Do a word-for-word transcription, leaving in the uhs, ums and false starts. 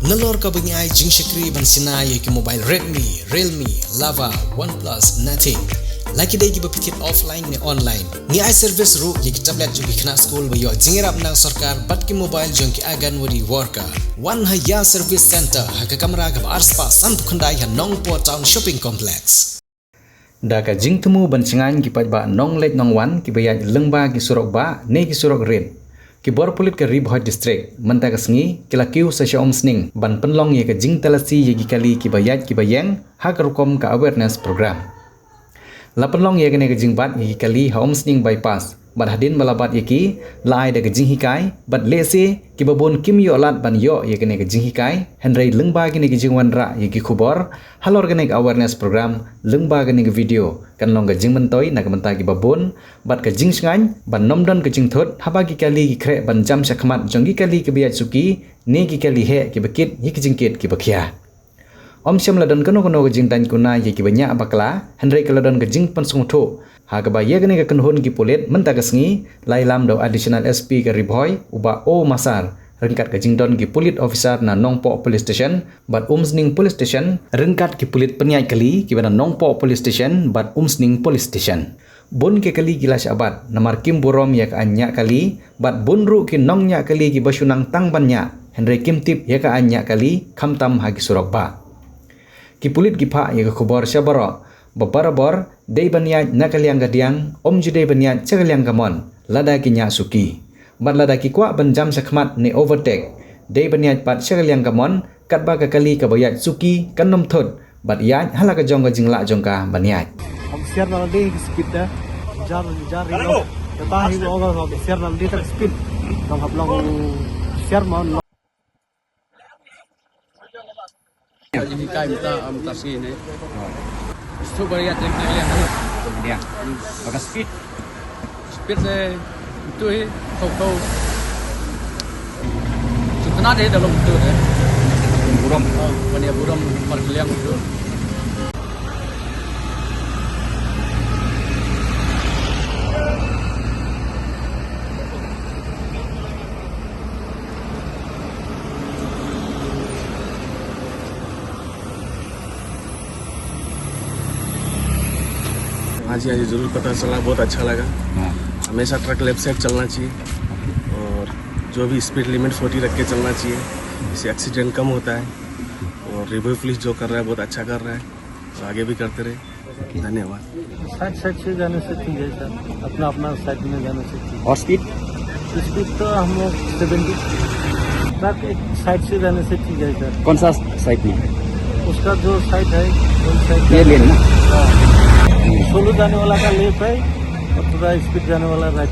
Nalor kaba ngi ai jingshakri ban shna ïa ki mobile Redmi, Realme, Lava, OnePlus, Nothing. La ki dei kiba phi thied offline ne online. Ngi ai service ruh ïa ki tablet jong ki khynnah skul ba ïoh jingïarap na sorkar bad ki mobile jong ki Anganwadi worker. Wan ha Ïa Service Center ha ka kamra kaba arspah sanphew khyndai ha Nongpoh Town Shopping Complex. Da ka jingthmu ban shngaiñ ki paidbah nongleit nongwan kiba ïaid lyngba ki surok bah ne ki surok rit, ki bor pulit ka Ri Bhoi District mynta ka sngi ki la kiew sa sha Umsning ban pynlong ïa ka jingtalasi ïa ki kali kiba ïaid kiba ïeng ha ka rukom ka awareness program. La pynlong ïa kane ka jingbat ïa ki kali ha Umsning Bypass. Bad hadien ba la bat ïa ki, la ai da ka jinghikai, bad lehse kiba bun kim ïoh lad ban ïoh ïa kane ka jinghikai, hynrei lyngba kane ka jingwanrah ïa ki khubor halor kane ka awareness program lyngba kane ka video kan long ka jingmyntoi na ka bynta kiba bun bad ka jingshngaiñ ban nym don ka jingthut haba ki kali ki khreh ban jam shakhmat jong ki kali kiba ïaid suki ne ki kali heh kiba kit ïa ki jingkit kiba khia. Ym shym la don kano kano ka jingdaiñ kuna ïa kiba ñiah bakla, hynrei ka la don ka jingpynsngewthuh. Ha kaba ïa kane ka kynhun ki pulit mynta ka sngi la ïalam da u Additional S P ka Ri Bhoi, u Bah O Masar, ryngkat ka jingdon ki pulit officer na Nongpoh Police Station bad Umsning Police Station, ryngkat ki pulit pynïaid kali kiba na Nongpoh Police Station bad Umsning Police Station. Bun ki kali ki la shah bat namar kim burom ïa ka aiñ ñiah kali, bad bun ruh ki nongñiah kali kiba shu nang tang ban ñiah, hynrei kim tip ïa ka aiñ ñiah kali khamtam ha ki surok bah. Ki pulit ki phah ïa ka khubor sha baroh ba barabor dei ban ïaid na ka liang ka diang, ym ju dei ban ïaid sha ka liang ka mon lada ki ñiah suki. Bad lada ki kwah ban jam shakhmat ne overtake, dei ban ïaid pat sha ka liang ka mon, katba ka kali kaba ïaid suki kan nym thut bad ïaid ha la ka jong ka jinglah jong ka ban ïaid. Hom siar na lade ki speed da. Jar jar ri lo. Kata hi lo ga hom siar na lade tak speed. Dong hap long siar ma. Ka jinghikai mynta, mynta sngi ne. Stu ba ïaid jinghikai liang. Liang. Baka speed. Speed se tu hi, kau kau. Sutna de dalam tu de. Burom. Oh, ban ïa burom markylliang tu. हाँ जी, हाँ जी, जरूर पता चला, बहुत अच्छा लगा। हाँ। हमेशा ट्रक लेफ्ट साइड चलना चाहिए और जो भी स्पीड लिमिट फोर्टी रख के चलना चाहिए, इससे एक्सीडेंट कम होता है। और री भोई पुलिस जो कर रहा है, बहुत अच्छा कर रहा है, तो आगे भी करते रहे। ओके। धन्यवाद। साइड साइड से जाने से ठीक है सर, अपना अपना साइड में जाने से ठीक है। और स्पीड? स्पीड तो हम लोग सेवेंटी, ट्रक एक साइड से जाने से ठीक है सर। कौन सा साइड में? उसका जो साइड है, वही साइड ये लेन ना? हाँ। सोलो जाने वाला का लेफ्ट है और थोड़ा स्पीड जाने वाला राइट।